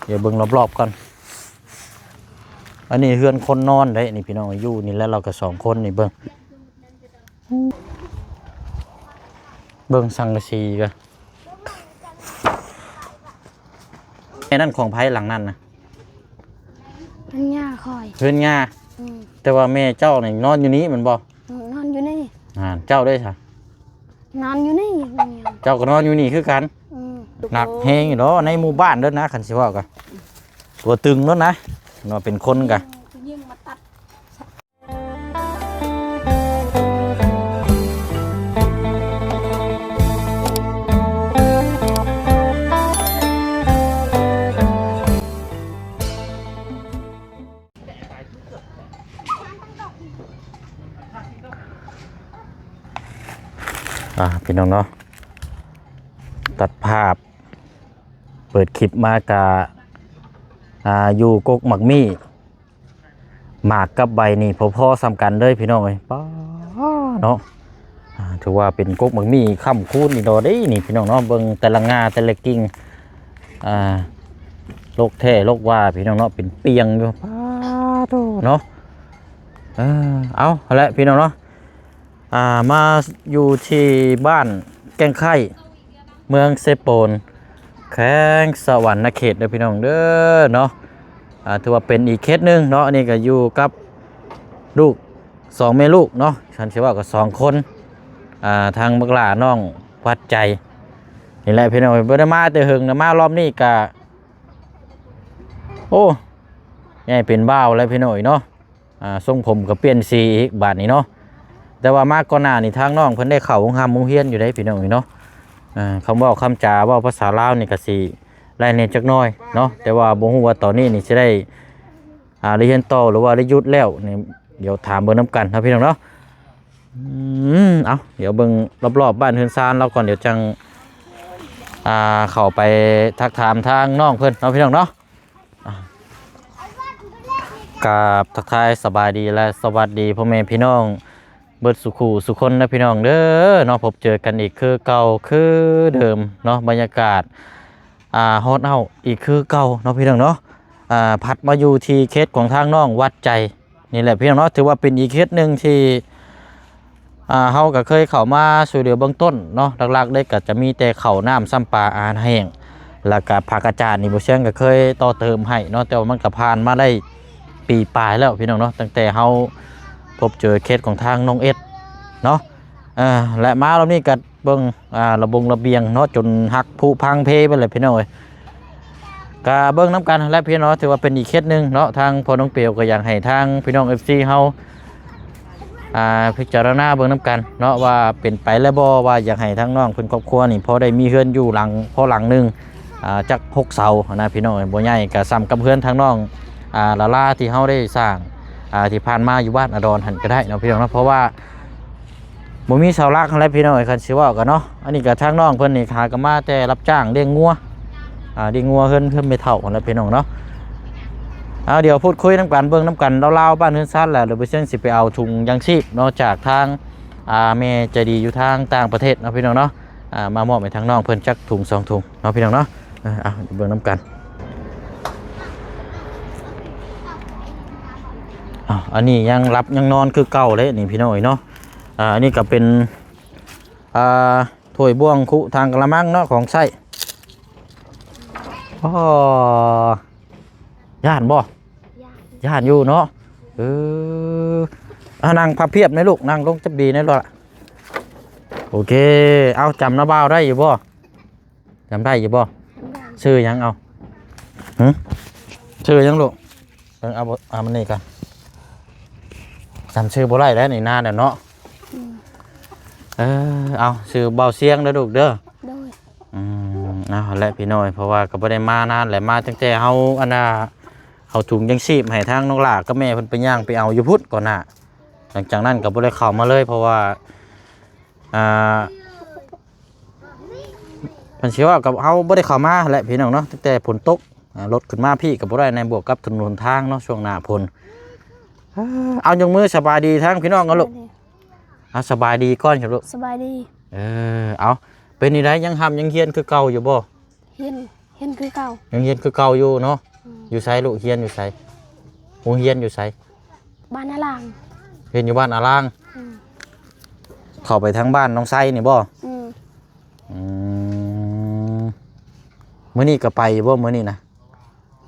ດຽວເບິ່ງລອບໆກ່ອນ. ອັນນີ້ເຮືອນຄົນນອນເດ້ນີ້ພີ່ນ້ອງ, ຢູ່ນີ້ແຫຼະ ລາວກໍສອງຄົນນີ້. ເບິ່ງ ເບິ່ງສັງກະສີກໍ ແມ່ນັ້ນຂອງໃຜຫຼັງນັ້ນນະ? ເຮືອນຍ່າຂ້ອຍ. ເຮືອນຍ່າ. ອືມ ແຕ່ວ່າແມ່ເຈົ້ານີ້ນອນຢູ່ນີ້ແມ່ນບໍ່? ອືມ ນອນຢູ່ນີ້. ອ່າ ເຈົ້າເດ້ຊະ? ນອນຢູ່ນີ້. ເຈົ້າກໍນອນຢູ່ນີ້ຄືກັນ. ອືມ ໜັກແຮງຢູ່ເນາະ ໃນໝູ່ບ້ານເດີນະ ຄັນຊິເວົ້າກໍຕົວຕຶງໂລດນະ ເນາະ ເປັນຄົນກະ ອ່າ ພີ່ນ້ອງເນາະ ຕັດພາບ ເປີດຄລິບມາກະ ອ່າ ຢູ່ກົກໝາກມີ້ ໝາກກັບໃບນີ້ພໍໆສ່ຳກັນເລີຍພີ່ນ້ອງເອີຍ. ປ້າເນາະ ອ່າ ຖືວ່າເປັນກົກໝາກມີ້ຄ້ຳຄູນອີ່ດໍເດ້ນີ້ພີ່ນ້ອງເນາະ. ເບິ່ງແຕ່ລະງ່າແຕ່ລະກິ່ງ ອ່າ ລົກແທ້ລົກວ່າພີ່ນ້ອງເນາະ ເປັນປ່ຽງຢູ່. ປ້າໂທ້ເນາະ ເອີ ເອົາ ຫັ້ນແຫຼະພີ່ນ້ອງເນາະ ອ່າ ມາຢູ່ທີ່ບ້ານແກ້ງໄຄ້ ເມືອງເຊໂປນ ແຂວງສະຫວັນນະເຂດເດີພີ່ນ້ອງເດີເນາະ. ອ່າ ຖືວ່າເປັນອີກເຂດໜຶ່ງເນາະ ອັນນີ້ກໍຢູ່ກັບລູກສອງແມ່ລູກເນາະ ຄັນຊິເວົ້າກໍສອງຄົນ ອ່າ ທາງບັກຫຼ້ານ້ອງວັດໃຈນີ້ແຫຼະພີ່ນ້ອງ. ບໍ່ໄດ້ມາແຕ່ເຫິງນະ ມາລອບນີ້ກະ ໂອ້ ໃຫຍ່ເປັນບ່າວແລ້ວພີ່ນ້ອງເອີຍເນາະ. ອ່າ ຊົງຜົມກໍປ່ຽນສີອີກບາດນີ້ເນາະ. ແຕ່ວ່າມາກ່ອນໜ້ານີ້ ທາງນ້ອງເພິ່ນໄດ້ເຂົ້າໂຮງຮ່ຳໂຮງຮຽນຢູ່ເດ້ພີ່ນ້ອງເອີຍເນາະ. ອ່າ ຄຳເວົ້າຄຳຈາ ເວົ້າພາສາລາວນີ້ກໍຊິໄດ້ແດ່ຈັກໜ້ອຍເນາະ ແຕ່ວ່າບໍ່ຮູ້ວ່າຕອນນີ້ນີ້ຊິໄດ້ ອ່າ ໄດ້ຮຽນຕໍ່ ຫຼືວ່າໄດ້ຢຸດແລ້ວນີ້ ດຽວຖາມເບິ່ງນຳກັນເນາະພີ່ນ້ອງເນາະ. ອືມ ເອົາ ດຽວເບິ່ງລອບໆບ້ານເຮືອນຊານລາວກ່ອນ ດຽວຈັ່ງ ອ່າ ເຂົ້າໄປທັກຖາມທາງນ້ອງເພິ່ນເນາະພີ່ນ້ອງເນາະ. ອ່າ ກາບທັກທາຍສະບາຍດີ ແລະ ສະຫວັດດີພໍ່ແມ່ພີ່ນ້ອງເບິດສູ່ຄູ່ສູ່ຄົນນະພີ່ນ້ອງເດີເນາະ. ພົບເຈີກັນອີກຄືເກົ່າຄືເດີມເນາະ ບັນຍາກາດ ອ່າ ຮອດເຮົາອີກຄືເກົ່າເນາະພີ່ນ້ອງເນາະ. ອ່າ ພັດມາຢູ່ທີ່ເຂດຂອງທາງນ້ອງວັດໃຈ ນີ້ແຫຼະພີ່ນ້ອງເນາະ ຖືວ່າເປັນອີກເຂດໜຶ່ງທີ່ ອ່າ ເຮົາກໍເຄີຍເຂົ້າມາຊ່ວຍເຫຼືອເບື້ອງຕົ້ນເນາະ. ຫຼັກໆເດ້ກໍຈະມີແຕ່ເຂົ້ານ້ຳຊ້ຳປາອາຫານແຫ້ງ ແລ້ວກໍຜັກກະຈາດນີ້ ບໍ່ຊຽງກໍເຄີຍຕໍ່ເຕີມໃຫ້ເນາະ ແຕ່ວ່າມັນກໍຜ່ານມາໄດ້ປີປາຍແລ້ວພີ່ນ້ອງເນາະ ຕັ້ງແຕ່ເຮົາພົບເຈີເຄສຂອງທາງນ້ອງເອັດເນາະ. ເອີ ແລະ ມາລອບນີ້ກໍເບິ່ງ ອ່າ ລະບົງລະບຽງເນາະ ຈົນຫັກຜຸພັງເພໄປແລ້ວພີ່ນ້ອງເອີຍ. ກະເບິ່ງນຳກັນແຫຼະພີ່ນ້ອງເນາະ ຖືວ່າເປັນອີກເຄສໜຶ່ງເນາະ. ທາງພໍ່ນ້ອງເປວກໍຢາກໃຫ້ທາງພີ່ນ້ອງເອັຟຊີເຮົາ ອ່າ ພິຈາລະນາເບິ່ງນຳກັນເນາະ ວ່າເປັນໄປແລ້ວບໍ່ ວ່າຢາກໃຫ້ທາງນ້ອງເພິ່ນຄອບຄົວນີ້ພໍໄດ້ມີເຮືອນຢູ່ຫຼັງ ພໍຫຼັງໜຶ່ງ ອ່າ ຈັກຫົກເສົາຫັ້ນນະພີ່ນ້ອງເອີຍ. ບໍ່ໃຫຍ່ກໍສ່ຳກັບເຮືອນທາງນ້ອງ ອ່າ ລາລາທີ່ເຮົາໄດ້ສ້າງ ອ່າ ທີ່ຜ່ານມາຢູ່ບ້ານອາດອນຫັ້ນກໍໄດ້ເນາະພີ່ນ້ອງເນາະ ເພາະວ່າ ບໍ່ມີເສົາຫຼັກຫັ້ນແຫຼະພີ່ນ້ອງເອີຍ ຄັນຊິເວົ້າກັນເນາະ. ອັນນີ້ກໍທາງນ້ອງເພິ່ນນີ້ຫາກໍມາແຕ່ຮັບຈ້າງລ້ຽງງົວ ອ່າ ລ້ຽງງົວເຮືອນ ເຮືອນແມ່ເຖົ້າຫັ້ນແຫຼະພີ່ນ້ອງເນາະ. ເອົາ ດຽວພູດຄຸຍນຳກັນ ເບິ່ງນຳກັນລາວໆ ບ້ານເຮືອນຊານແຫຼະ ດຽວບໍ່ຊຽງຊິໄປເອົາຖົງຢາງຊີບເນາະ ຈາກທາງ ອ່າ ແມ່ໃຈດີຢູ່ທາງຕ່າງປະເທດເນາະພີ່ນ້ອງເນາະ ອ່າ ມາມອບໃຫ້ທາງນ້ອງເພິ່ນຈັກຖົງສອງຖົງເນາະພີ່ນ້ອງເນາະ. ເອີ ເອົາ ເບິ່ງນຳກັນ. ເອົາ ອັນນີ້ຍັງຫຼັບຍັງນອນຄືເກົ່າເດ້ນີ້ພີ່ນ້ອງເອີຍເນາະ. ອ່າ ອັນນີ້ກໍເປັນ ອ່າ ຖ້ວຍບ່ວງຄຸທາງກະລະມັງເນາະ ຂອງໃຊ້. ອໍ ຢ້ານບໍ່? ຢ້ານ ຢ້ານຢູ່ເນາະ. ເອີ ອ່າ ນັ່ງພັບພຽບແດ່ລູກ ນັ່ງລົງຈັບດີແດ່ລູກ. ໂອເຄ ເອົາ ຈຳນ້າບ່າວໄດ້ຢູ່ບໍ່? ຈຳໄດ້ຢູ່ບໍ່? ຈຳໄດ້. ຊື່ຫຍັງເອົາ? ຫຶ? ຊື່ຫຍັງລູກ? ເບິ່ງ ເອົາ ເອົາມັນນີ້ກ່ອນ ຈຳຊື່ບໍ່ໄດ້ແລ້ວນີ້ ນານແລ້ວເນາະ. ອືມ ເອີ ເອົາ ຊື່ບ່າວຊຽງເດີລູກເດີ. ໂດຍ. ອືມ ເອົາແຫຼະພີ່ນ້ອງ ເພາະວ່າກໍບໍ່ໄດ້ມານານແຫຼະ ມາຕັ້ງແຕ່ເຮົາ ອັນນ່າ ເອົາຖົງຢາງຊີບໃຫ້ທາງນ້ອງຫຼ້າກັບແມ່ເພິ່ນໄປຍ່າງໄປເອົາຢູ່ພຸ້ນກ່ອນໜ້າ. ຫຼັງຈາກນັ້ນກໍບໍ່ໄດ້ເຂົ້າມາເລີຍ ເພາະວ່າ ອ່າ ຄັນຊິເວົ້າກັບເຮົາບໍ່ໄດ້ເຂົ້າມາແຫຼະພີ່ນ້ອງເນາະ ຕັ້ງແຕ່ຝົນຕົກ ອ່າ ລົດຂຶ້ນມາພີ້ກໍບໍ່ໄດ້ແນ່ ບວກກັບຖະໜົນຫົນທາງເນາະ ຊ່ວງໜ້າຝົນ. ເອົາ ຍົກມືສະບາຍດີທາງພີ່ນ້ອງກ່ອນລູກ. ສະບາຍດີ. ເອົາ ສະບາຍດີກ່ອນຄັບລູກ. ສະບາຍດີ. ເອີ ເອົາ ເປັນຈັ່ງໃດ ຍັງຮ່ຳຍັງຮຽນຄືເກົ່າຢູ່ບໍ່? ຮຽນ ຮຽນຄືເກົ່າ. ຍັງຮຽນຄືເກົ່າຢູ່ເນາະ. ອືມ. ຢູ່ໃສລູກ? ຮຽນຢູ່ໃສ? ໂຮງຮຽນຢູ່ໃສ? ບ້ານອາລາງ. ຮຽນຢູ່ບ້ານອາລາງ. ອືມ. ເຂົ້າໄປທາງບ້ານໜອງໄຊນີ້ບໍ່? ອືມ. ອືມ. ມື້ນີ້ກໍໄປຢູ່ບໍ່ມື້ນີ້ນະ?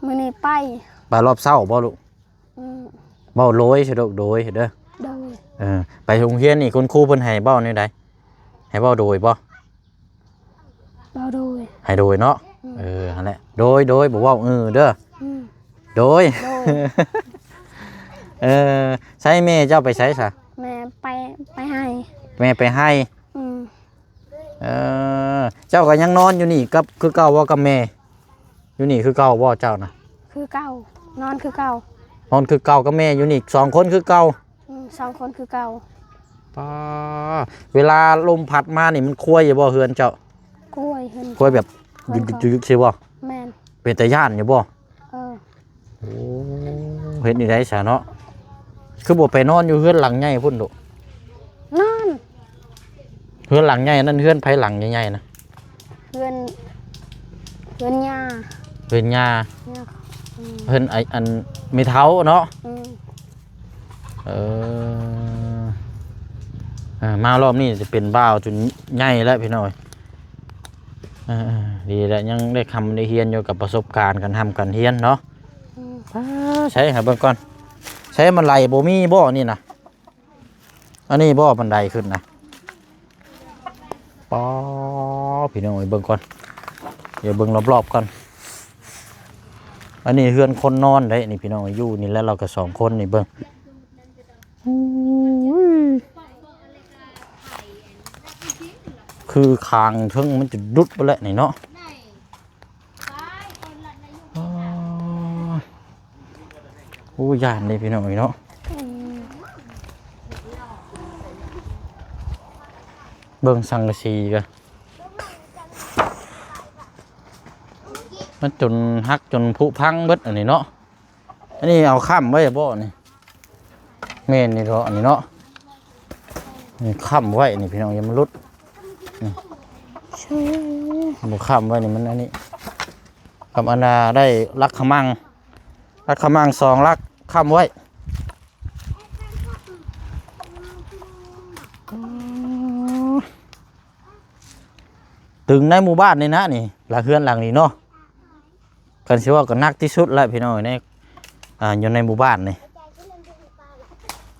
ມື້ນີ້ໄປ. ໄປຮອບເຊົ້າບໍ່ລູກ? ອືມ. ເວົ້າໂດຍຊະລູກ ໂດຍເດີ. ໂດຍ. ເອີ ໄປໂຮງຮຽນນີ້ ຄຸນຄູເພິ່ນໃຫ້ເວົ້າແນວໃດ? ໃຫ້ເວົ້າໂດຍບໍ່? ເວົ້າໂດຍ. ໃຫ້ໂດຍເນາະ. ອືມ. ເອີ ຫັ້ນແຫຼະ ໂດຍ ໂດຍ ບໍ່ເວົ້າ ເອີ ເດີ. ອືມ. ໂດຍ. ໂດຍ. ເອີ ໃສແມ່ເຈົ້າໄປໃສຊະ? ແມ່ໄປ ໄປໄຮ່. ແມ່ໄປໄຮ່. ອືມ. ເອີ ເຈົ້າກໍຍັງນອນຢູ່ນີ້ກັບ ຄືເກົ່າບໍ່ກັບແມ່? ຢູ່ນີ້ຄືເກົ່າບໍ່ເຈົ້ານະ? ຄືເກົ່າ ນອນຄືເກົ່າ. ນອນຄືເກົ່າກັບແມ່ຢູ່ນີ້ ສອງຄົນຄືເກົ່າ. ອືມ ສອງຄົນຄືເກົ່າ. ປ້າ ເວລາລົມພັດມານີ້ມັນຄວາຍຢູ່ບໍ່ເຮືອນເຈົ້າ? ຄວາຍ ເຮືອນ ຄວາຍແບບ ຄວາຍ ຍຶກໆໆ ຊິບໍ່? ແມ່ນ. ເປັນຕາຢ້ານຢູ່ບໍ່? ເອີ. ໂອ້ ເຮັດນີ້ໄດ້ຊະເນາະ. ຄືບໍ່ໄປນອນຢູ່ເຮືອນຫຼັງໃຫຍ່ພຸ້ນລູກ? ນອນ. ເຮືອນຫຼັງໃຫຍ່ນັ້ນ ເຮືອນໃຜຫຼັງໃຫຍ່ໆນະ? ເຮືອນ ເຮືອນຍ່າ. ເຮືອນຍ່າ. ຍ່າ. ອືມ. ເຮືອນໄອ້ ອັນແມ່ເຖົ້າເນາະ. ອືມ. ເອີ ເອີ ມາຮອບນີ້ຈະເປັນບ່າວຈົນໃຫຍ່ແລ້ວພີ່ນ້ອງເອີຍ. ເອີ ເອີ ດີແລ້ວ ຍັງໄດ້ຄຳໄດ້ຮຽນຢູ່ ກັບປະສົບການການຮ່ຳການຮຽນເນາະ. ອືມ. ປ້າ ໃສໃຫ້ເບິ່ງກ່ອນ ໃສ ມັນໄຫຼບໍ່ມີບໍ່ນີ້ນະ? ອັນນີ້ບໍ່ ບັນໄດຂຶ້ນນະ? ປາ ພີ່ນ້ອງເອີຍ ເບິ່ງກ່ອນ ດຽວເບິ່ງລອບໆກ່ອນ. ອັນນີ້ເຮືອນຄົນນອນເດ້ນີ້ພີ່ນ້ອງເອີຍ ຢູ່ນີ້ແຫຼະ ລາວກໍສອງຄົນນີ້ ເບິ່ງ ໂອ້ຍ ຄືຄາງເທິງມັນຈະດຸດໄປແລ້ວນີ້ເນາະ. ໂອ້ ຢ້ານເດ້ພີ່ນ້ອງເອີຍເນາະ. ອືມ. ເບິ່ງສັງກະສີກະ ມັນຈົນຫັກຈົນຜຸພັງເບິດອັນນີ້ເນາະ. ອັນນີ້ເອົາຄ້ຳໄວ້ບໍ່ນີ້? ແມ່ນນີ້ເນາະ ອັນນີ້ເນາະ ນີ້ຄ້ຳໄວ້ນີ້ພີ່ນ້ອງ ຢ່າມັນຫຼຸດ ນີ້ ບໍ່ຄ້ຳໄວ້ນີ້ມັນອັນນີ້ ກັບອັນນ່າ ໄດ້ລັກຂະມັງ ລັກຂະມັງສອງລັກຄ້ຳໄວ້. ຕຶງໃນໝູ່ບ້ານນີ້ນະນີ້ ລະເຮືອນຫຼັງນີ້ເນາະ. ຄັນຊິເວົ້າກໍໜັກທີ່ສຸດແຫຼະພີ່ນ້ອງ ໃນ ອ່າ ຢູ່ໃນໝູ່ບ້ານນີ້.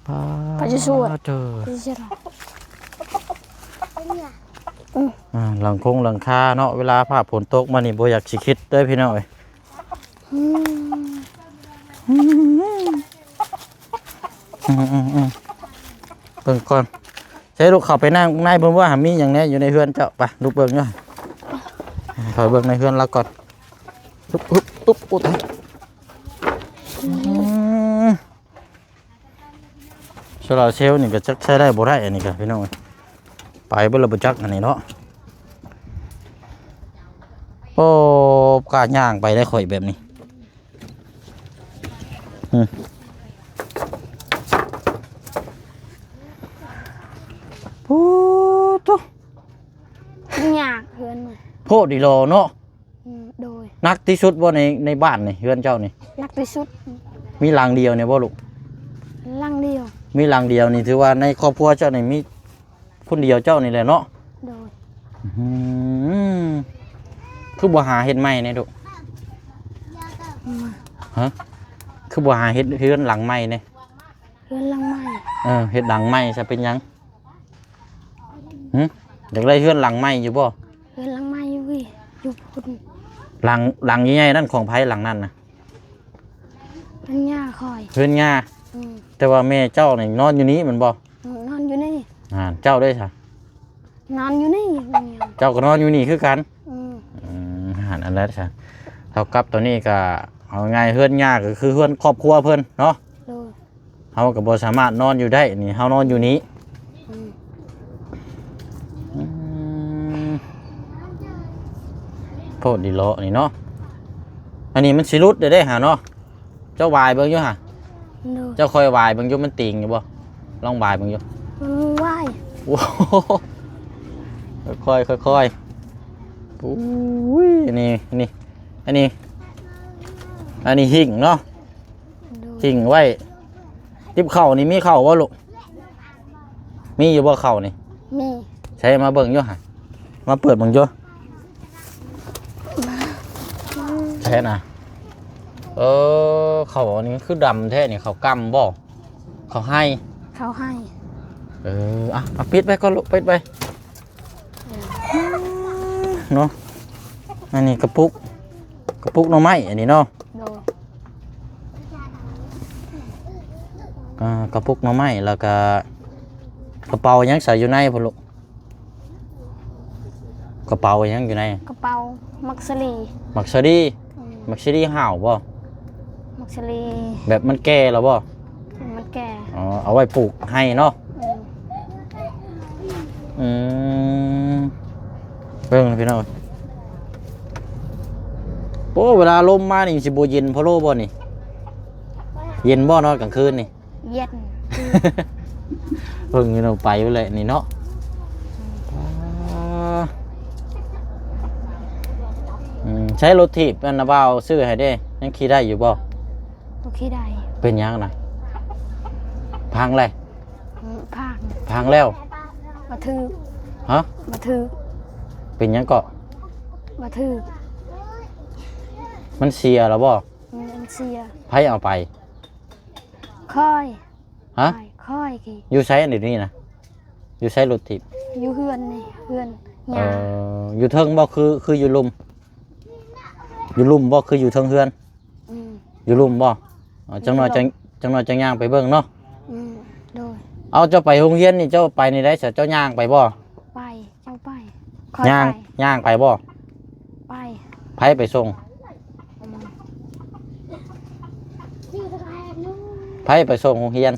ປາ ປະຊາຊົນ ເອີ ອືມ ອ່າ ຫຼັງຄົງຫຼັງຄາເນາະ ເວລາຟ້າຝົນຕົກມານີ້ບໍ່ຢາກຊິຄິດເດີ້ພີ່ນ້ອງເອີຍ. ອືມ ອືມ ເບິ່ງກ່ອນ ໃສ່ລູກເຂົ້າໄປນັ່ງໃນເບິ່ງວ່າມີຫຍັງແດ່ຢູ່ໃນເຮືອນເຈົ້າ. ໄປ ລູກເບິ່ງຢູ່ ເຂົ້າໄປເບິ່ງໃນເຮືອນລາວກ່ອນ. ອຶບ ອຶບ ອຶບ ໂອ້ ຕາຍ ອືມ ໂຊລາເຊວນີ້ກໍຈັກໃຊ້ໄດ້ບໍ່ໄດ້ ອັນນີ້ກໍພີ່ນ້ອງ ໄປເບິດແລ້ວບໍ່ຈັກ ອັນນີ້ເນາະ. ໂອ້ ກ້າຍ່າງໄປໄດ້ຂ້ອຍແບບນີ້. ອືມ ໂອ້ໂຕ ຍາກເຮືອນ ໂພດອີ່ຫຼໍເນາະ. ອືມ ໂດຍ. ໜັກທີ່ສຸດບໍ່ໃນ ໃນບ້ານນີ້ ເຮືອນເຈົ້ານີ້? ໜັກທີ່ສຸດ. ມີຫຼັງດຽວນີ້ບໍ່ລູກ? ຫຼັງດຽວ. ມີຫຼັງດຽວນີ້ ຖືວ່າໃນຄອບຄົວເຈົ້ານີ້ມີຄົນດຽວເຈົ້ານີ້ແຫຼະເນາະ? ໂດຍ. ອືມ ຄືບໍ່ຫາເຮັດໃໝ່ແດ່ລູກ? ອືມ ຮະ? ຄືບໍ່ຫາເຮັດເຮືອນຫຼັງໃໝ່ແດ່? ເຮືອນຫຼັງໃໝ່. ເອີ ເຮັດຫຼັງໃໝ່ຊະ ເປັນຫຍັງ? ຫຶ? ຢາກໄດ້ເຮືອນຫຼັງໃໝ່ຢູ່ບໍ່? ເຮືອນຫຼັງໃໝ່ຢູ່ ຢູ່ພຸ້ນ. ຫຼັງ ຫຼັງໃຫຍ່ໆນັ້ນຂອງໃຜ ຫຼັງນັ້ນນະ? ເຮືອນຍ່າຂ້ອຍ. ເຮືອນຍ່າ. ອືມ. ແຕ່ວ່າແມ່ເຈົ້ານີ້ນອນຢູ່ນີ້ແມ່ນບໍ່? ອືມ ນອນຢູ່ນີ້. ອ່າ ເຈົ້າເດ້ຊະ? ນອນຢູ່ນີ້. ເຈົ້າກໍນອນຢູ່ນີ້ຄືກັນ? ອືມ. ອືມ ຫັ້ນ ອັນນັ້ນຊະ ເທົ່າກັບຕອນນີ້ກໍເອົາງ່າຍ ເຮືອນຍ່າກໍຄືເຮືອນຄອບຄົວເພິ່ນເນາະ. ໂດຍ. ເຮົາກໍບໍ່ສາມາດນອນຢູ່ໄດ້ນີ້ ເຮົານອນຢູ່ນີ້. ອືມ ອືມ ໂພດດີເລາະນີ້ເນາະ. ອັນນີ້ມັນຊິຫຼຸດເດ້ຫາເນາະ. ເຈົ້າຫວາຍເບິ່ງຢູ່ຫາ. ໂດຍ. ເຈົ້າຄ່ອຍຫວາຍເບິ່ງຢູ່ ມັນຕີງຢູ່ບໍ່? ລອງຫວາຍເບິ່ງຢູ່. ມັນຫວາຍ. ໂອ້ໂຫ ຄ່ອຍໆ ຄ່ອຍໆ. ໂອ້ຍ ນີ້ ນີ້ ອັນນີ້ ອັນນີ້ຫິ້ງເນາະ ໂດຍ ຫິ້ງໄວ້ ຕິບເຂົ້ານີ້ມີເຂົ້າບໍ່ລູກ? ມີຢູ່ບໍ່ເຂົ້ານີ້? ມີ ໃສ່ມາເບິ່ງຢູ່ຫະ ມາເປີດເບິ່ງຢູ່ ໃສ່ນະ ເອີ ເຂົ້າອັນນີ້ຄືດຳແທ້ນີ້ ເຂົ້າກຳບໍ່? ເຂົ້າໄຮ່ ເຂົ້າໄຮ່ ເອີ ອ່ະ ເອົາປິດໄວ້ກ່ອນລູກ ປິດໄວ້ ເນາະ ອັນນີ້ກະປຸກ ກະປຸກໜໍ່ໄມ້ ອັນນີ້ເນາະ ໂດຍ ອ່າ ກະປຸກໜໍ່ໄມ້ ແລ້ວກະ ກະເປົາຫຍັງໃສ່ຢູ່ໃນພຸ້ນລູກ? ກະເປົາຫຍັງຢູ່ໃນ? ກະເປົາໝາກສາລີ ໝາກສາລີ ອືມ ໝາກສາລີຫ້າວບໍ່? ໝາກສາລີ ແບບມັນແກ່ແລ້ວບໍ່? ມັນແກ່ ອໍ ເອົາໄວ້ປູກໄຮ່ເນາະ ອືມ ອືມ ເບິ່ງພີ່ນ້ອງ ໂອ້ ເວລາລົມມານີ້ຊິບໍ່ເຢັນພໍໂລບໍ່ນີ້? ເຢັນບໍ່ນອນກາງຄືນນີ້? ເຢັນ ເບິ່ງຢູ່ເນາະ ໄປພຸ້ນແຫຼະນີ້ເນາະ ອືມ ໃຊ້ລົດຖີບອັນນະບ່າວຊື້ໃຫ້ເດ້ ຍັງຂີ່ໄດ້ຢູ່ບໍ່? ບໍ່ຂີ່ໄດ້ ເປັນຫຍັງນະ? ພັງແລ້ວ ອືມ ພັງ ພັງແລ້ວ ບໍ່ຖືກ ຮະ? ບໍ່ຖືກ ເປັນຫຍັງເກາະ? ບໍ່ຖືກ ມັນເສຍແລ້ວບໍ່? ອືມ ມັນເສຍ ໃຜເອົາໄປ? ຂ້ອຍ ຮະ? ຂ້ອຍ ຂ້ອຍ ຢູ່ໃສອັນນີ້ນະ? ຢູ່ໃສລົດຖີບ? ຢູ່ເຮືອນນີ້ ເຮືອນ ເອີ ຍ່າ ຢູ່ເທິງບໍ່? ຄື ຄືຢູ່ລຸ່ມ? ຢູ່ລຸ່ມບໍ່? ຄືຢູ່ເທິງເຮືອນ? ອືມ ຢູ່ລຸ່ມບໍ່? ອໍ ຈັກໜ້ອຍ ຢູ່ລຸ່ມ ຈັ່ງ ຈັກໜ້ອຍຈັ່ງຍ່າງໄປເບິ່ງເນາະ ອືມ ໂດຍ ເອົາ ເຈົ້າໄປໂຮງຮຽນນີ້ ເຈົ້າໄປນີ້ໄດ້ຊະ? ເຈົ້າຍ່າງໄປບໍ່? ໄປ ເຈົ້າໄປ ຂ້ອຍ ຍ່າງ ໄປ ຍ່າງໄປບໍ່? ໄປ ໃຜໄປສົ່ງ? ອືມ ໃຜໄປສົ່ງໂຮງຮຽນ?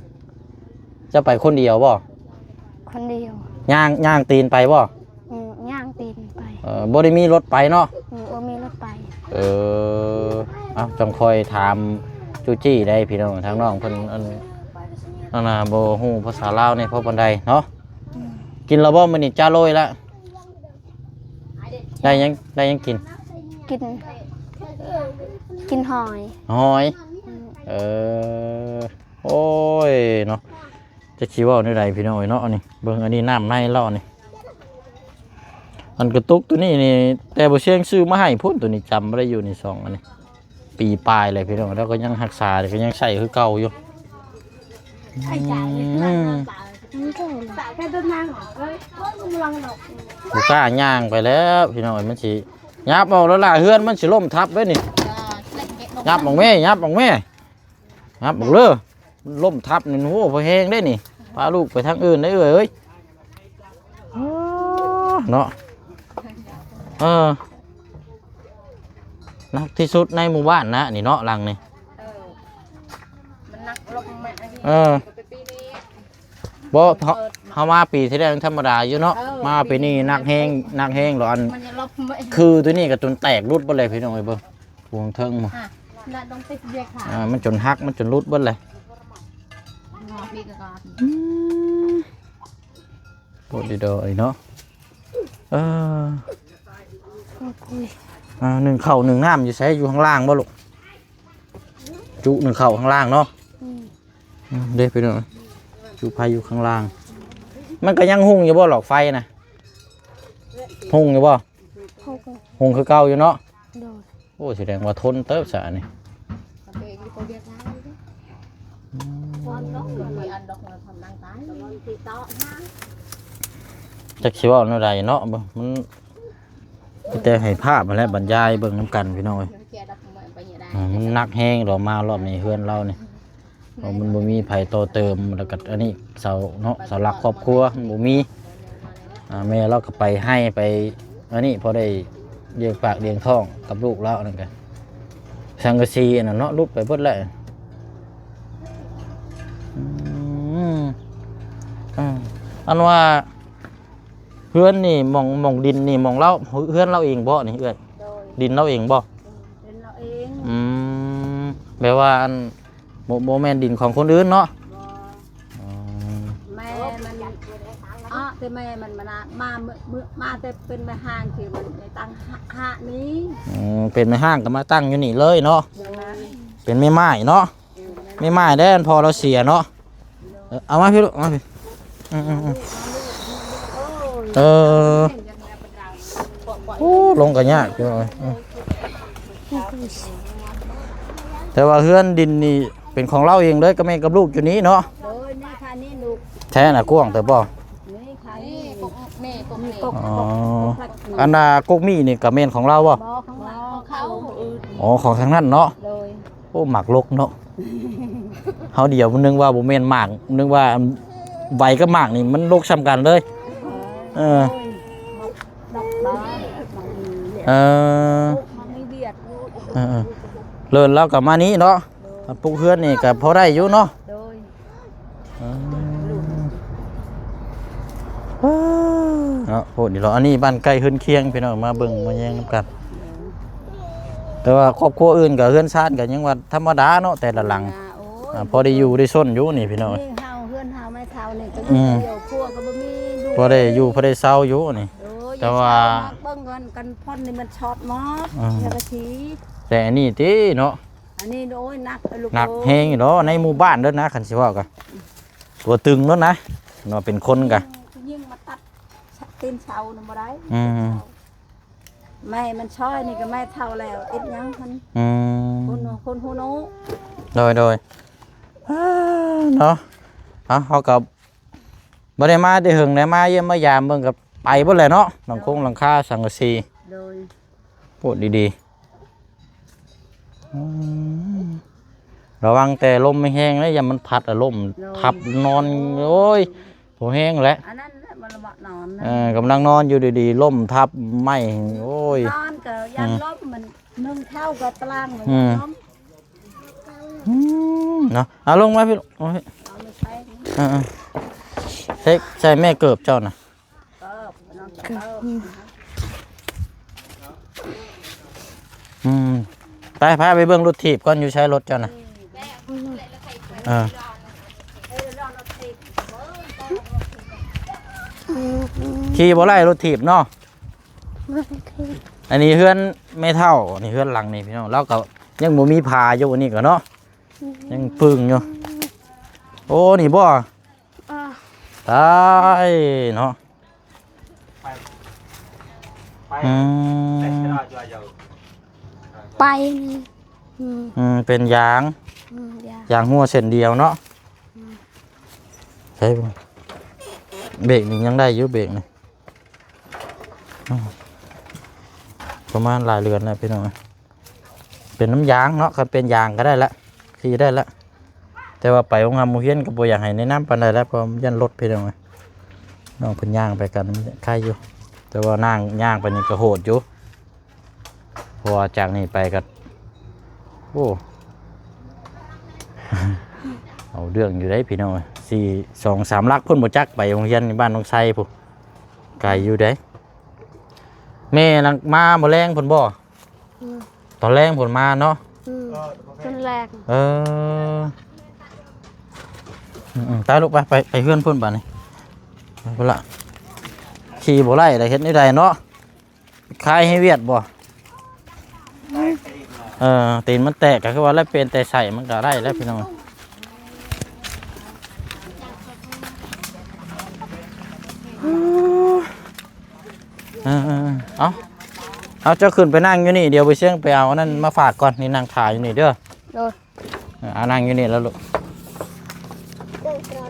ເຈົ້າໄປຄົນດຽວບໍ່? ຄົນດຽວ ຍ່າງ ຍ່າງຕີນໄປບໍ່? ອືມ ຍ່າງຕີນໄປ ເອີ ບໍ່ໄດ້ມີລົດໄປເນາະ? ອືມ ບໍ່ມີລົດໄປ ເອີ ເອົ້າ ຈັ່ງຄ່ອຍຖາມຈູຈີ້ໄດ້ພີ່ນ້ອງ ທາງນ້ອງເພິ່ນ ອັນ ອັນນ່າ ບໍ່ຮູ້ພາສາລາວແດ່ພໍປານໃດເນາະ ອືມ ກິນແລ້ວບໍ່ມື້ນີ້? ຈາໂລຍລະ ໄດ້ຫຍັງ ໄດ້ຫຍັງກິນ? ກິນ ກິນຫອຍ ຫອຍ ອືມ ເອີ ໂອ້ຍເນາະ ຈັກຊິເວົ້າແນວໃດພີ່ນ້ອງເອີຍເນາະ ອັນນີ້ເບິ່ງ ອັນນີ້ນ້ຳໃນລາວນີ້ ອັນກະຕຸກໂຕນີ້ນີ້ ແຕ່ບໍ່ຊຽງຊື້ມາໃຫ້ພຸ້ນ ໂຕນີ້ຈຳບໍ່ໄດ້ຢູ່ນີ້ ສອງອັນນີ້ ປີປາຍແລ້ວພີ່ນ້ອງ ແລ້ວກໍຍັງຮັກສາ ກໍຍັງໃຊ້ຄືເກົ່າຢູ່ ອືມ ບໍ່ກ້າຍ່າງໄປແລ້ວພີ່ນ້ອງເອີຍ ມັນຊິຫຍັບອອກແລ້ວລະ ເຮືອນມັນຊິລົ້ມທັບເດ້ນີ້ ຫຍັບອອກແມ້ ຫຍັບອອກແມ້ ຫຍັບອອກເດີ້ ມັນລົ້ມທັບນີ້ ໂອ້ ພໍແຮງເດ້ນີ້ ພາລູກໄປທາງອື່ນເດີ້ເອື້ອຍເອີຍ ເນາະ ເອີ ໜັກທີ່ສຸດໃນໝູ່ບ້ານນະນີ້ເນາະ ຫຼັງນີ້ ເອີ ມັນໜັກລົງມາອັນນີ້ ເອີ ແຕ່ປີນີ້ ບໍ່ ເຮົາ ເຮົາມາປີທີ່ແລ້ວຍັງທຳມະດາຢູ່ເນາະ ເອີ ມາປີນີ້ໜັກແຮງ ໜັກແຮງແລ້ວ ອັນ ມັນຍັງລົງມາ ຄືໂຕນີ້ກໍຈົນແຕກຫຼຸດເບິດເລີຍພີ່ນ້ອງເອີຍ ເບິ່ງ ພວງເທິງ ອ່ະ ນັ້ນຕ້ອງຕິດວຽກຫາ ອ່າ ມັນຈົນຫັກ ມັນຈົນຫຼຸດເບິດເລີຍ ອືມ ໂພດດີດອກເນາະ ເອີ ໂອ້ຍ ອ່າ ໜຶ້ງເຂົ້າໜຶ້ງນ້ຳຢູ່ໃສ? ຢູ່ຂ້າງລ່າງບໍ່ລູກ? ຈຸໜຶ້ງເຂົ້າຂ້າງລ່າງເນາະ ອືມ ອືມ ເດ້ພີ່ນ້ອງ ຈຸໄຟຢູ່ຂ້າງລ່າງ ມັນກໍຍັງຮຸ່ງຢູ່ບໍ່ ຫຼອກໄຟນະ? ຮຸ່ງຢູ່ບໍ່? ຮຸ່ງ ຮຸ່ງຄືເກົ່າຢູ່ເນາະ ໂດຍ ໂອ້ ສະແດງວ່າທົນເຕີບຊະອັນນີ້ ອືມ ຈັກຊິເວົ້າແນວໃດເນາະ ເບິ່ງ ມັນ ມີແຕ່ໃຫ້ພາບຫັ້ນແຫຼະ ບັນຍາຍເບິ່ງນຳກັນພີ່ນ້ອງເອີຍ ອືມ ມັນໜັກແຮງດອກ ມາຮອບນີ້ເຮືອນລາວນີ້ ເພາະມັນບໍ່ມີໃຜຕໍ່ເຕີມ ແລ້ວກໍອັນນີ້ເສົາເນາະ ເສົາຫຼັກຄອບຄົວມັນບໍ່ມີ ອ່າ ແມ່ລາວກໍໄປໄຮ່ໄປອັນນີ້ ພໍໄດ້ລ້ຽງປາກລ້ຽງທ້ອງກັບລູກລາວ ອັນນັ້ນກໍສັງກະສີອັນນັ້ນເນາະ ຫຼຸດໄປເບິດແລ້ວ ອືມ ອ່າ ອັນວ່າ ເຮືອນນີ້ ໝ່ອງ ໝ່ອງດິນນີ້ ໝ່ອງລາວ ເຮືອນລາວເອງບໍ່ນີ້ເອື້ອຍ? ໂດຍ ດິນລາວເອງບໍ່? ເອີ ດິນລາວເອງ ອືມ ແບບວ່າອັນ ບໍ່ ບໍ່ແມ່ນດິນຂອງຄົນອື່ນເນາະ? ບໍ່ ອືມ ແມ່ມັນ ເອາະ ແຕ່ ແມ່ມັນມານະ ມາເມືອ ເມືອ ມາແຕ່ເປັນແມ່ຮ້າງ ຄືມັນໄດ້ຕັ້ງຮະ ຮະນີ້. ອືມ ເປັນແມ່ຮ້າງກໍມາຕັ້ງຢູ່ນີ້ເລີຍເນາະ. ໂດຍ ເປັນແມ່ໝ້າຍເນາະ. ແມ່ໝ້າຍແດ່ ອັນພໍ່ລາວເສຍເນາະ. ເອີ ເອົາມາພີ່ລູກ ເອົາມາພີ່. ອືມໆໆ ເອີ ໂອ້ ລົງກໍຍາກຢູ່. ເອີ ແຕ່ວ່າເຮືອນດິນນີ້ເປັນຂອງລາວເອງເລີຍ ກັບແມ່ກັບລູກຢູ່ນີ້ເນາະ. ໂດຍ ນີ້ຄ່ານີ້ລູກ ແທ້ນະ ກວ້າງເຕີບບໍ່? ນີ້ຄ່ານີ້ ນີ້ກົກ ນີ້ກົກ ອໍ ກົກ ກົກ ອັນນ່າ ກົກໝີ່ນີ້ກໍແມ່ນຂອງລາວບໍ່? ບໍ່ ຂອງລາວ ຂອງເຂົາ. ອໍ ຂອງທາງນັ້ນເນາະ. ໂດຍ ໂອ້ ໝາກລົກເນາະ. ເຮົາດຽວ ນຶກວ່າບໍ່ແມ່ນໝາກ ນຶກວ່າໃບກັບໝາກນີ້ມັນລົກສ່ຳກັນເລີຍ. ເອີ ເອີ ເອີ ເລີນລາວກໍມານີ້ເນາະ. ໂດຍ ປຸກເຮືອນນີ້ກໍພໍໄດ້ຢູ່ເນາະ. ໂດຍ ອືມ ເນາະ ໂພດນີ້ເນາະ. ອັນນີ້ບ້ານໃກ້ເຮືອນຄຽງ ພີ່ນ້ອງ ມາເບິ່ງມາແຍງນຳກັນ. ແຕ່ວ່າຄອບຄົວອື່ນກໍເຮືອນຊານກໍຍັງວ່າທຳມະດາເນາະ ແຕ່ລະຫຼັງ. ໂອ້ຍ ອ່າ ພໍໄດ້ຢູ່ໄດ້ຊົນຢູ່ນີ້ ພີ່ນ້ອງ. ນີ້ເຮົາ ເຮືອນເຮົາແມ່ເຖົ້ານີ້ກໍ ອືມ ຢູ່ຄົວກໍບໍ່ມີ ພໍໄດ້ຢູ່ພໍໄດ້ເຊົາຢູ່ນີ້. ໂດຍ ແຕ່ວ່າ ເບິ່ງກັນ ກັນພົ້ນນີ້ມັນຊອດໝົດ. ອືມ ແລ້ວກໍສີ ແຕ່ອັນນີ້ຕິເນາະ. ອັນນີ້ ໂອ້ຍ ໜັກ ໜັກແຮງເນາະ ໃນໝູ່ບ້ານເດີນະ ຄັນຊິເວົ້າກໍຕົວຕຶງໂລດນະ ເນາະ ເປັນຄົນກໍ ຜູ້ຍິງມາຕັດຕີນເສົານຳບໍ່ໄດ້. ອືມ ແມ່ມັນຊອຍນີ້ກໍແມ່ເຖົ້າແລ້ວ ເຮັດຫຍັງຫັ້ນ. ອືມ ຄົນ ຄົນຮູ້ໂນ. ໂດຍ ໂດຍ ເນາະ. ເຮົາ ເຮົາກໍບໍ່ໄດ້ມາແຕ່ເຫິງ ໄດ້ມາຢ້ຽມມາຢາມເບິ່ງ ກໍໄປເບິດແຫຼະເນາະ ຫຼັງຄົງຫຼັງຄາສັງກະສີ. ໂດຍ ໂພດດີໆ. ອືມ ລະວັງແຕ່ລົມແຮງເດີ ຢ້ານມັນພັດ ອາລົມ ໂດຍ ທັບນອນ. ໂອ້ຍ ໂອ້ຍ ບໍ່ແຮງແຫຼະ ອັນນັ້ນແຫຼະ ມັນລະເມາະນອນນະ. ເອີ ກຳລັງນອນຢູ່ດີໆ ລົມທັບໄມ້. ໂອ້ຍ ນອນກໍຢ້ານ ອືມ ລົມ ມັນໜຶ່ງເທົ້າກໍຕາລາງມັນ ອືມ ລົມ. ອືມ ເນາະ ເອົາລົງມາພີ່ ເອົາ ເອົາໄປໃສ່ ເອີໆ ໃສ່ ໃສ່ແມ່ເກີບເຈົ້ານະ. ອືມ ໄປ ພາໄປເບິ່ງລົດຖີບກ່ອນ ຢູ່ໃສລົດເຈົ້ານະ? ເອີ ຂີ່ບໍ່ໄດ້ລົດຖີບເນາະ. ອັນນີ້ເຮືອນແມ່ເຖົ້າ ນີ້ເຮືອນຫຼັງນີ້ພີ່ນ້ອງ ລາວກໍຍັງບໍ່ມີຝາຢູ່ ອັນນີ້ກໍເນາະ ຍັງປຶ້ງຢູ່. ໂອ້ ນີ້ບໍ່? ອ່າ ຕາຍເນາະ. ໄປ ໄປ ອືມ ໄປນີ້ ອືມ ອືມ ເປັນຢາງ ອືມ ຢາງ ຢາງຮົ່ວເສັ້ນດຽວເນາະ. ອືມ ໃຊ່ ເບຣກນີ້ຍັງໄດ້ຢູ່ ເບຣກນີ້ ອືມ ປະມານຫຼາຍເດືອນແລ້ວພີ່ນ້ອງ. ເປັນນ້ຳຢາງເນາະ ຄັນເປັນຢາງກໍໄດ້ລະ ຂີ່ໄດ້ລະ. ແຕ່ວ່າໄປໂຮງຮຳໂຮງຮຽນກໍບໍ່ຢາກໃຫ້ແນະນຳປານໃດລະ ເພາະຢ້ານລົດພີ່ນ້ອງ. ນ້ອງເພິ່ນຍ່າງໄປກັນໄຄຢູ່ ແຕ່ວ່ານາງຍ່າງໄປນີ້ກໍໂຫດຢູ່ ເພາະວ່າຈາກນີ້ໄປກໍ ໂອ້ ເອົາເລື່ອງຢູ່ເດ້ພີ່ນ້ອງ. ສີ່ ສອງສາມຫຼັກພຸ້ນບໍ່ຈັກ ໄປໂຮງຮຽນໃນບ້ານໜອງໄຊພຸ້ນ ໄກຢູ່ເດ້. ແມ່ນາງມາມື້ແລງພຸ້ນບໍ່? ອືມ ຕອນແລງພຸ້ນມາເນາະ. ອືມ ຕອນແລງ ເອີ ອືມໆ ໄປລູກ ໄປ ໄປ ໄປເຮືອນພຸ້ນບາດນີ້ ໄປພຸ້ນລະ. ຂີ່ບໍ່ໄດ້ລະ ເຮັດແນວໃດເນາະ? ຂາຍໃຫ້ຫວຽດບໍ່? ເອີ ຕີນມັນແຕກກໍຄືວ່າແລ້ວ ປ່ຽນແຕ່ໃສ່ມັນກໍໄດ້ແລ້ວພີ່ນ້ອງ. ເອີໆໆ ເອົາ ເອົາ ເຈົ້າຂຶ້ນໄປນັ່ງຢູ່ນີ້ ດຽວບໍ່ຊຽງໄປເອົາອັນນັ້ນມາຝາກກ່ອນ. ນີ້ນັ່ງຖ້າຢູ່ນີ້ເດີ. ໂດຍ ເອີ ເອົານັ່ງຢູ່ນີ້ແລ້ວລູກ.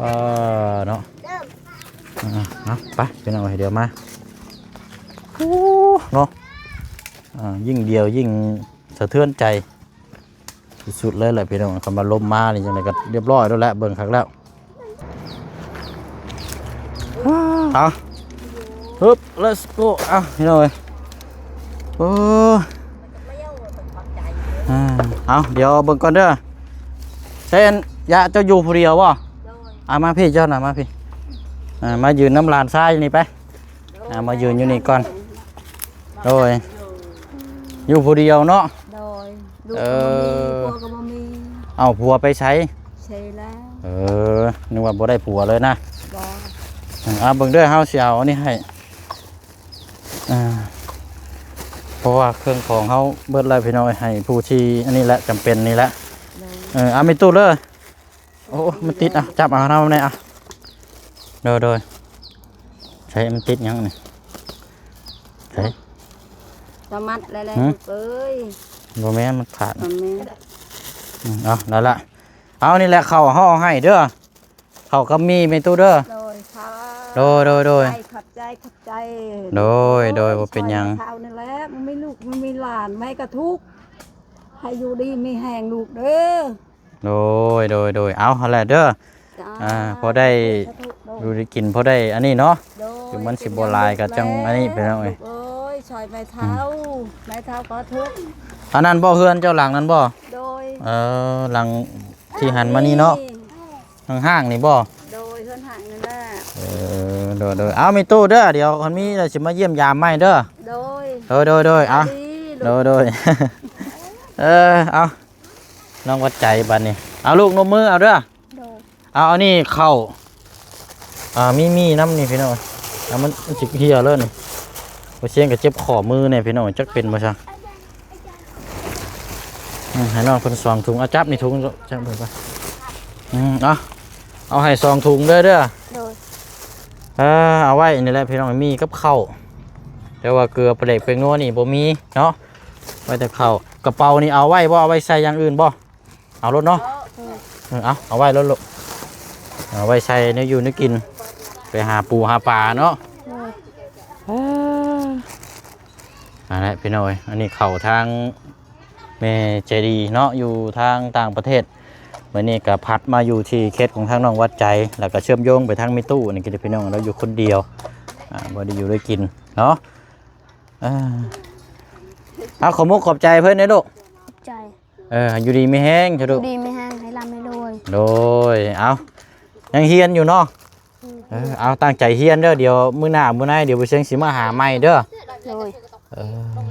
ເອີ ເນາະ ເອີ ເອົາ ໄປ ພີ່ນ້ອງເອີຍ ດຽວມາ. ໂອ້ ເນາະ ອ່າ ຍິ່ງດຽວຍິ່ງສະເທືອນໃຈ ທີ່ສຸດເລີຍແຫຼະພີ່ນ້ອງ. ຄັນວ່າລົມມານີ້ຈັ່ງໃດກໍລຽບຮ້ອຍໂລດແຫຼະ ເບິ່ງຄັກແລ້ວ. ເອົາ ຮຶບ let's go. ເອົາ ພີ່ນ້ອງເອີຍ ໂອ້ ອ່າ ເອົາ ດຽວເບິ່ງກ່ອນເດີ. ໃຊ້ອັນ ຢາເຈົ້າຢູ່ຜູ້ດຽວບໍ່? ໂດຍ ອ່າ ມາພີ່ເຈົ້ານະ ມາພີ່ ອ່າ ມາຢືນນຳຫຼານຊາຍນີ້ໄປ. ອ່າ ມາຢືນຢູ່ນີ້ກ່ອນ. ໂດຍ ຢູ່ຜູ້ດຽວເນາະ. ໂດຍ ລູກ ເອີ ກໍບໍ່ມີ ຜົວກໍບໍ່ມີ. ເອົາ ຜົວໄປໃສ? ເສຍແລ້ວ. ເອີ ນຶກວ່າບໍ່ໄດ້ຜົວເລີຍນະ. ບໍ່ ເອີ ເອົາເບິ່ງເດີ ເຮົາຊິເອົາອັນນີ້ໃຫ້ ອ່າ ເພາະວ່າເຄື່ອງຂອງເຮົາເບິດແລ້ວພີ່ນ້ອງເອີຍ ໃຫ້ຜູ້ທີ່ອັນນີ້ແຫຼະ ຈຳເປັນນີ້ແຫຼະ ໂດຍ ເອີ ເອົາແມ່ຕູ້ເດີ ໂອ້ ມັນຕິດ ເອົາ ຈັບເອົານຳແດ່ ເອົາ ໂດຍ ໂດຍ ໃສ່ ມັນຕິດຫຍັງນີ້ ໃສ່ ສະມັດແລ້ວ ຫື ລູກເອີຍ ບໍ່ແມ່ນ ມັນຂາດ ບໍ່ແມ່ນ ອືມ ເອົາ ໄດ້ລະ ເອົາ ນີ້ແຫຼະ ເຂົ້າເຮົາເອົາໃຫ້ເດີ ເຂົ້າກັບໝີ່ແມ່ຕູ້ເດີ ໂດຍ ໂດຍ ໂດຍ ໂດຍ ຂອບໃຈ ຂອບໃຈ ໂດຍ ໂດຍ ບໍ່ເປັນຫຍັງ ຊ່ອຍແມ່ເຖົ້ານີ້ແຫຼະ ມັນມີລູກ ມັນມີຫຼານ ແມ່ກໍທຸກ ໃຫ້ຢູ່ດີມີແຮງລູກເດີ ໂດຍ ໂດຍ ໂດຍ ເອົາຫັ້ນແຫຼະເດີ ສາທຸ ອ່າ ພໍໄດ້ ສາທຸ ໂດຍ ຢູ່ໄດ້ກິນ ພໍໄດ້ອັນນີ້ເນາະ ໂດຍ ຄືມັນຊິບໍ່ຫຼາຍກໍຈັ່ງອັນນີ້ພີ່ນ້ອງເອີຍ ລູກເອີຍ ຊ່ອຍແມ່ເຖົ້າ ອືມ ແມ່ເຖົ້າກໍທຸກ ອັນນັ້ນບໍ່ ເຮືອນເຈົ້າຫຼັງນັ້ນບໍ່ ໂດຍ ເອີ ຫຼັງທີ່ຫັນມານີ້ເນາະ ນີ້ ຫ້າງໆນີ້ບໍ່ ໂດຍ ເຮືອນຫ້າງນັ້ນແຫຼະ ເອີ ໂດຍ ໂດຍ ເອົາ ແມ່ຕູ້ເດີ ດຽວຄັນມີແລ້ວຊິມາຢ້ຽມຢາມໃໝ່ເດີ ໂດຍ ໂດຍ ໂດຍ ໂດຍ ເອົາ ໂດຍ ໂດຍ ເອີ ເອົາ ນ້ອງວັດໃຈບັດນີ້ ເອົາລູກນົບມືເອົາເດີ ໂດຍ ເອົາ ອັນນີ້ເຂົ້າ ອ່າ ມີໝີ່ນຳນີ້ພີ່ນ້ອງ ເອົາ ມັນ ມັນຊິເຫ່ຍເລີຍນີ້ ບໍ່ຊຽງກໍເຈັບຂໍ້ມືແດ່ພີ່ນ້ອງ ຈັກເປັນບໍ່ຊະ ອືມ ໃຫ້ນ້ອງເພິ່ນສອງຖົງ ເອົາ ຈັບນີ້ຖົງ ຈັບເພິ່ນໄປ ອືມ ເອົາ ເອົາໃຫ້ສອງຖົງເດີ ເດີ ໂດຍ ເອີ ເອົາໄວ້ນີ້ແຫຼະພີ່ນ້ອງ ໝີ່ກັບເຂົ້າ ແຕ່ວ່າເກືອປາແດກແປ້ງນົວນີ້ບໍ່ມີເນາະ ໄວ້ແຕ່ເຂົ້າ ກະເປົານີ້ເອົາໄວ້ບໍ່ ເອົາໄວ້ໃສ່ຢ່າງອື່ນບໍ່? ເອົາໂລດເນາະ ເອີ ເອີ ເອົາ ເອົາໄວ້ໂລດລູກ ເອົາໄວ້ໃສ່ແນວຢູ່ແນວກິນ ໄປຫາປູຫາປາເນາະ ໂດຍ ເອີ ອັນນີ້ພີ່ນ້ອງເອີຍ ອັນນີ້ເຂົ້າທາງແມ່ໃຈດີເນາະ ຢູ່ທາງຕ່າງປະເທດ ມື້ນີ້ກໍພັດມາຢູ່ທີ່ເຂດຂອງທາງນ້ອງວັດໃຈ ແລ້ວກໍເຊື່ອມໂຍງໄປທາງແມ່ຕູ້ນີ້ ພີ່ນ້ອງ ລາວຢູ່ຄົນດຽວ ອ່າ ບໍ່ໄດ້ຢູ່ໄດ້ກິນເນາະ ເອີ ເອົາ ຂອບມຸກຂອບໃຈເພິ່ນເດ້ລູກ ຂອບໃຈ ເອີ ຢູ່ດີມີແຮງເຖາະລູກ ຢູ່ດີມີແຮງ ໃຫ້ລ່ຳໃຫ້ລວຍ ໂດຍ ເອົາ ຍັງຮຽນຢູ່ເນາະ ອືມ ເອີ ເອົາ ຕັ້ງໃຈຮຽນເດີ ດຽວມື້ໜ້າມື້ໃນ ດຽວບໍ່ຊຽງຊິມາຫາໃໝ່ເດີ ໂດຍ ເອີ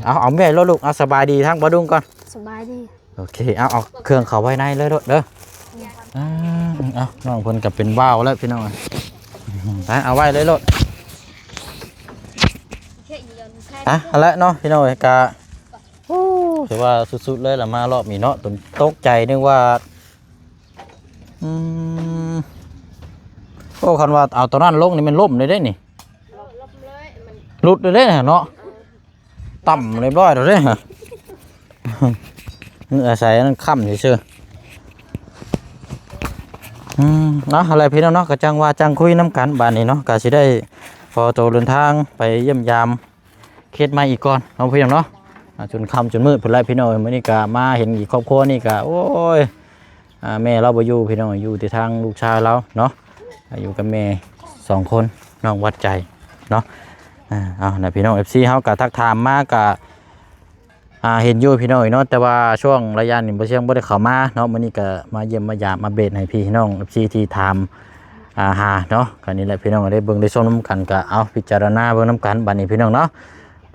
ເອົາ ເອົາແມ່ໂລດລູກ ເອົາ ສະບາຍດີທາງປ້າດຸງກ່ອນ ສະບາຍດີ ໂອເຄ ເອົາ ເອົາເຄື່ອງເຂົ້າໄວ້ໃນເລີຍໂລດເດີ ອືມ ອ່າ ເອົາ ນ້ອງເພິ່ນກໍເປັນບ່າວແລ້ວພີ່ນ້ອງ ໄປ ເອົາໄວ້ເລີຍໂລດ ອ່ະ ຫັ້ນແຫຼະເນາະ ພີ່ນ້ອງເອີຍ ກະ ໂອ້ ຖືວ່າສຸດໆເລີຍລະ ມາຮອບນີ້ເນາະ ຕົນຕົກໃຈ ນຶກວ່າ ອືມ ໂອ້ ຄັນວ່າເອົາຕົວນັ້ນລົງນີ້ແມ່ນລົ້ມເລີຍເດ້ນີ້ ເອີ ລົ້ມເລີຍ ມັນ ຫຼຸດເລີຍເດ້ເນາະ ເອີ ຕ່ຳຮຽບຮ້ອຍແລ້ວເດ້ ອາໄສອັນນັ້ນຄ້ຳຊື່ໆ ອືມ ເອົາ ຫັ້ນແຫຼະພີ່ນ້ອງເນາະ ກໍຈັ່ງວ່າຈັ່ງຄຸຍນຳກັນບາດນີ້ເນາະ ກໍຊິໄດ້ຂໍໂຕເດີນທາງໄປຢ້ຽມຢາມ ເຂດໃໝ່ອີກກ່ອນເນາະ ພີ່ນ້ອງເນາະ ອ່າ ຈົນຄ່ຳຈົນມືດພຸ້ນແຫຼະພີ່ນ້ອງເອີຍ ມື້ນີ້ກະມາເຫັນອີກຄອບຄົວນີ້ກະ ໂອ້ຍ ອ່າ ແມ່ລາວບໍ່ຢູ່ພີ່ນ້ອງ ຢູ່ແຕ່ທາງລູກຊາຍລາວເນາະ ອ່າ ຢູ່ກັບແມ່ສອງຄົນ ນ້ອງວັດໃຈເນາະ ອ່າ ເອົານະ ພີ່ນ້ອງເອັຟຊີ ເຮົາກະທັກຖາມມາກະ ອ່າ ເຫັນຢູ່ພີ່ນ້ອງເອີຍເນາະ ແຕ່ວ່າຊ່ວງໄລຍະນີ້ບໍ່ ຊຽງບໍ່ໄດ້ເຂົ້າມາເນາະ ມື້ນີ້ກະມາຢ້ຽມມາຢາມອັບເດດໃຫ້ພີ່ນ້ອງເອັຟຊີທີ່ຖາມ ອ່າ ຫາເນາະ ກະນີ້ແຫຼະພີ່ນ້ອງ ໄດ້ເບິ່ງໄດ້ຊົມນຳກັນ ກະເອົາພິຈາລະນາເບິ່ງນຳກັນ ບາດນີ້ພີ່ນ້ອງເນາະ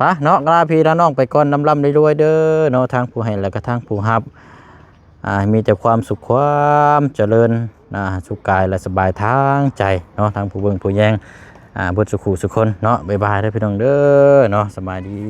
ປະເນາະ ລາພີ່ລານ້ອງໄປກ່ອນ ລ່ຳໆລວຍໆເດີເນາະ ທັງຜູ້ໃຫ້ ແລະກະທັງຜູ້ຮັບ ອ່າ ມີແຕ່ຄວາມສຸກຄວາມຈະເລີນ ອ່າ ສຸກກາຍ ແລະສະບາຍທາງໃຈເນາະ ທັງຜູ້ເບິ່ງຜູ້ແຍງ ອ່າ ເບິດສູ່ຄູ່ສູ່ຄົນເນາະ ບາຍບາຍເດີພີ່ນ້ອງເດີເນາະ ສະບາຍດີ.